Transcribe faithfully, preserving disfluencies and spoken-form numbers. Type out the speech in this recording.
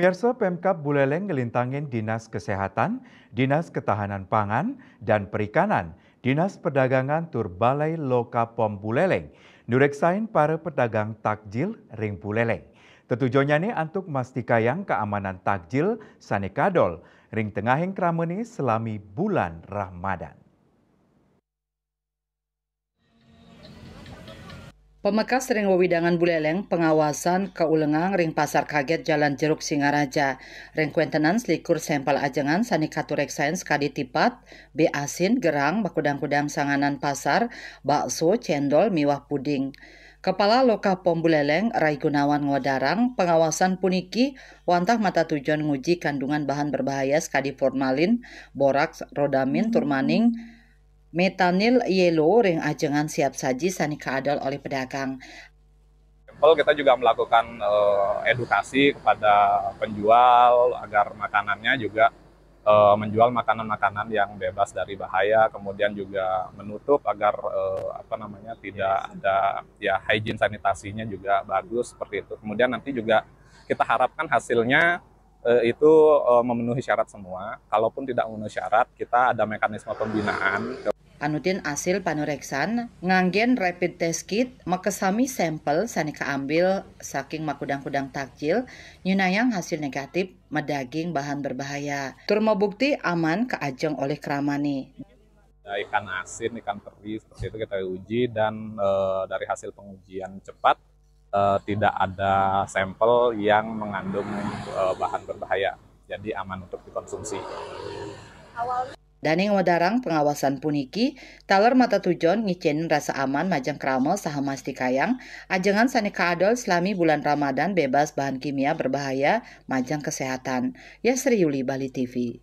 Pemirsa, Pemkab Buleleng ngelintangin Dinas Kesehatan, Dinas Ketahanan Pangan dan Perikanan, Dinas Perdagangan tur Balai Lokapom Buleleng nureksain para pedagang takjil ring Buleleng. Tetujonyane antuk mastikayang keamanan takjil sane kadol ring tengahing kramene selami bulan Ramadan. Pemekas ring wewidangan Buleleng pengawasan kaulengang ring Pasar Kaget Jalan Jeruk Singaraja. Ring kwentenan selikur sampel ajengan sane katureksain sakadi tipat, be asin, gerang, makudang-kudang sanganan pasar, bakso, cendol, miwah puding. Kepala Lokapom Buleleng, Rai Gunawan ngwedarang, pengawasan puniki wantah matatujon nguji kandungan bahan berbahaya sakadi formalin, boraks, rodamin, tur maning metanil yelo ring ajengan siap saji sane kaadol oleh pedagang. Sampel kita juga melakukan eh, edukasi kepada penjual agar makanannya juga eh, menjual makanan-makanan yang bebas dari bahaya, kemudian juga menutup agar eh, apa namanya tidak ada ya hygiene sanitasinya juga bagus seperti itu. Kemudian nanti juga kita harapkan hasilnya eh, itu eh, memenuhi syarat semua. Kalaupun tidak memenuhi syarat, kita ada mekanisme pembinaan. Anutin asil panureksan, nganggen rapid test kit, makasami sampel sane kaambil saking makudang-kudang takjil, nyunayang hasil negatif, madaging bahan berbahaya. Tur mabukti aman kaajeng oleh kramane. Ada ikan asin, ikan teri, seperti itu kita uji dan eh, dari hasil pengujian cepat eh, tidak ada sampel yang mengandung eh, bahan berbahaya. Jadi aman untuk dikonsumsi. Dane ngwedarang pengawasan puniki, taler matatujon ngicenin rasa aman majeng krama saha mastikayang, ajengan sane kaadol selami bulan Ramadan bebas bahan kimia berbahaya majeng kesehatan. Yasri Yuli, Bali T V.